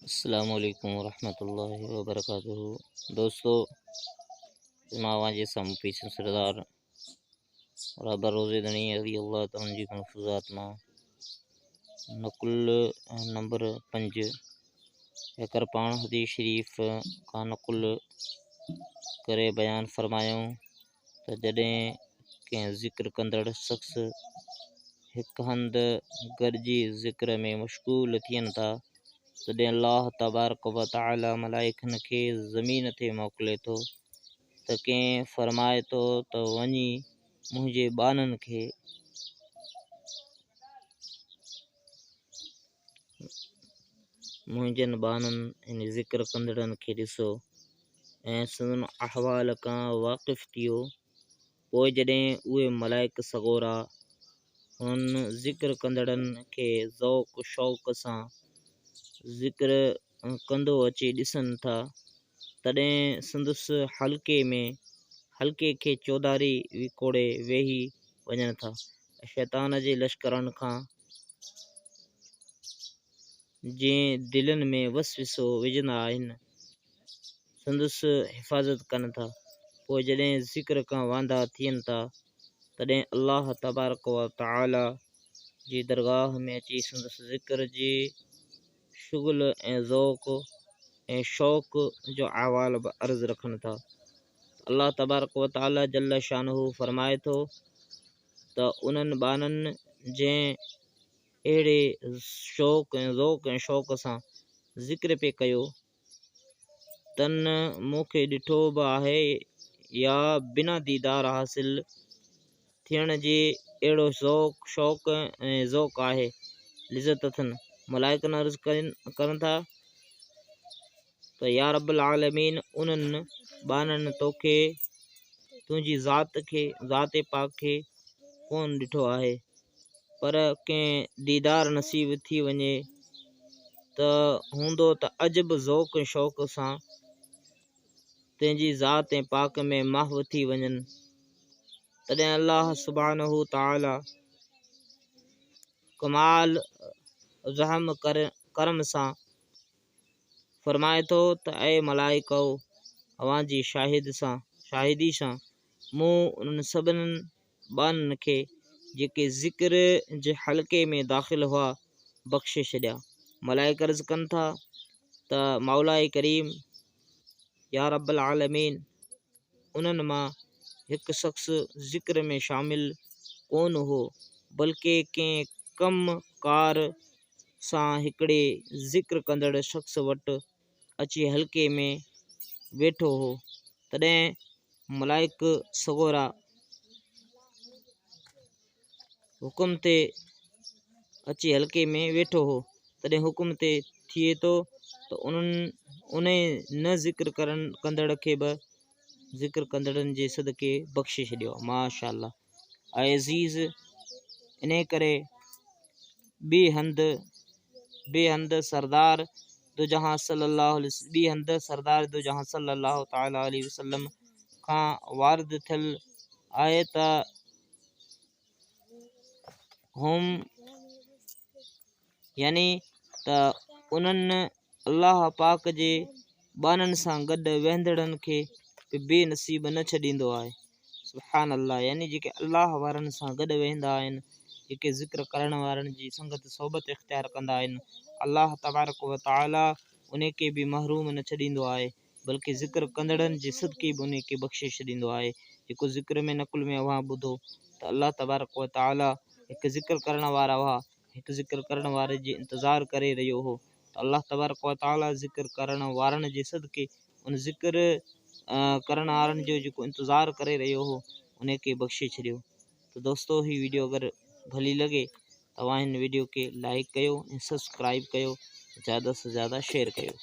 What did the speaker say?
السلام عليڪم ورحمة الله وبرڪاته دوستو مان اوهان جي سامهون پيش سردار رابر روزي ڌڻي رضي الله تعالٰي جي ملفوظات مان نقل نمبر 5 هيڪر پاڻ حديث شريف کان نقل ڪري بيان فرمايائون ته جڏهن ڪنهن ذڪر ڪندڙ شخص هڪ هنڌ گڏجي ذڪر ۾ مشغول ٿين ٿا، تڏهن الله تبارڪ و تعاليٰ ملائڪن کي زمين تي موڪلي ٿو ته ڪنهن فرمائي ٿو ته وڃي منهنجي ٻانهن کي منهنجن ٻانهن يعني ذڪر ڪندڙن کي ڏسو ۽ سندن احوال کان واقف ٿيو. پوء جڏهن اهي ملائڪ سڳورا انهن ذڪر ڪندڙن کي ذوق شوق سان ذڪر ڪندو اچي ڏسن ٿا، تڏهن سندس حلقي ۾ حلقي کي چوڌاري وڪوڙي ويهي وڃن ٿا ۽ شيطان جي لشڪرن کان جي دلين ۾ وسوسو وجهندا آهن، سندس حفاظت ڪن ٿا. پوء جڏهن ذڪر کان واندا ٿين ٿا، تڏهن الله تبارڪ و تعاليٰ جي درگاهه ۾ اچي سندس ذڪر جي شغل ۽ ذوق ۽ شوق جو احوال به عرض رکن ٿا. الله تبارڪ و تعاليٰ جل شانه فرمائي ٿو ته انهن ٻانهن جنهن اهڙي شوق ۽ ذوق ۽ شوق سان ذڪر پئي ڪيو، تن مون کي ڏٺو به آهي يا بنا ديدار حاصل ٿيڻ جي اهڙو ذوق، شوق ۽ ذوق آهي، لذت اٿن. ملائڪن عرض ڪن ٿا ته يا رب العالمين انهن ٻانهن توکي، تنهنجي ذات کي، ذات پاڪ کي ڪونه ڏٺو آهي. پر ڪنهن ديدار نصيب ٿي وڃي ته هوندو ته عجب ذوق ۽ شوق سان تنهنجي ذات ۽ پاڪ ۾ محو ٿي وڃن. تڏهن الله سبحانه تعاليٰ ڪمال رحم ڪرم سان فرمائي ٿو ته اي ملائڪؤ! اوهان جي شاهدي سان مون انهن سڀني ٻانهن کي جيڪي ذڪر جي حلقي ۾ داخل هئا بخشي ڇڏيا. ملائڪ عرض ڪن ٿا ته مولاء ڪريم يا رب العالمين انهن مان هڪ شخص ذڪر ۾ شامل ڪونه هو بلڪه ڪنهن ڪم ڪار سان هڪڙي ذڪر ڪندڙ شخص وٽ اچي حلقي ۾ ويٺو هو تڏهن ملائڪ سڳورا حڪم تي اچي حلقي ۾ ويٺو هو، تڏهن حڪم تي ٿئي ٿو ته انهن انهي نه ذڪر ڪرڻ ڪندڙ کي به ذڪر ڪندڙن جي صدقي بخشي ڇڏيو. ماشاء الله. اي عزيز! انهي ڪري ٻي هنڌ ٻي هنڌ سردار دو جهان صلي الله عليه ٻي هنڌ سردار دو جهان صلي الله تعالٰي عليه وسلم کان وارد ٿيل آهي ته هم يعني ته انهن الله پاڪ جي ٻانهن سان گڏ ويهندڙن کي به بي نصيب نه ڇڏيندو آهي. سبحان الله يعني جيڪي الله وارن سان گڏ ويهندا آهن، جيڪي ذڪر ڪرڻ وارن جي سنگت صحبت اختيار ڪندا آهن، الله تبارڪ و تعالي انهي کي به محروم نه ڇڏيندو آهي، بلڪه ذڪر ڪندڙن جي صدقي به انهي کي بخشي ڇڏيندو آهي. جيڪو ذڪر ۾ نقل ۾ اوهان ٻڌو ته الله تبارڪ و تعالي هڪ ذڪر ڪرڻ وارا هئا، هڪ ذڪر ڪرڻ واري جي انتظار ڪري رهيو هو ته الله تبارڪ و تعالي ذڪر ڪرڻ وارن جي صدقي ان ذڪر ڪرڻ وارن جو جيڪو انتظار ڪري رهيو هو ان کي بخشي ڇڏيو ته دوستو هي ويڊيو اگر ڀلي لڳي توهان هن ويڊيو کي لائڪ ڪيو ۽ سبسڪرائب ڪيو زياده سان زياده شيئر ڪيو.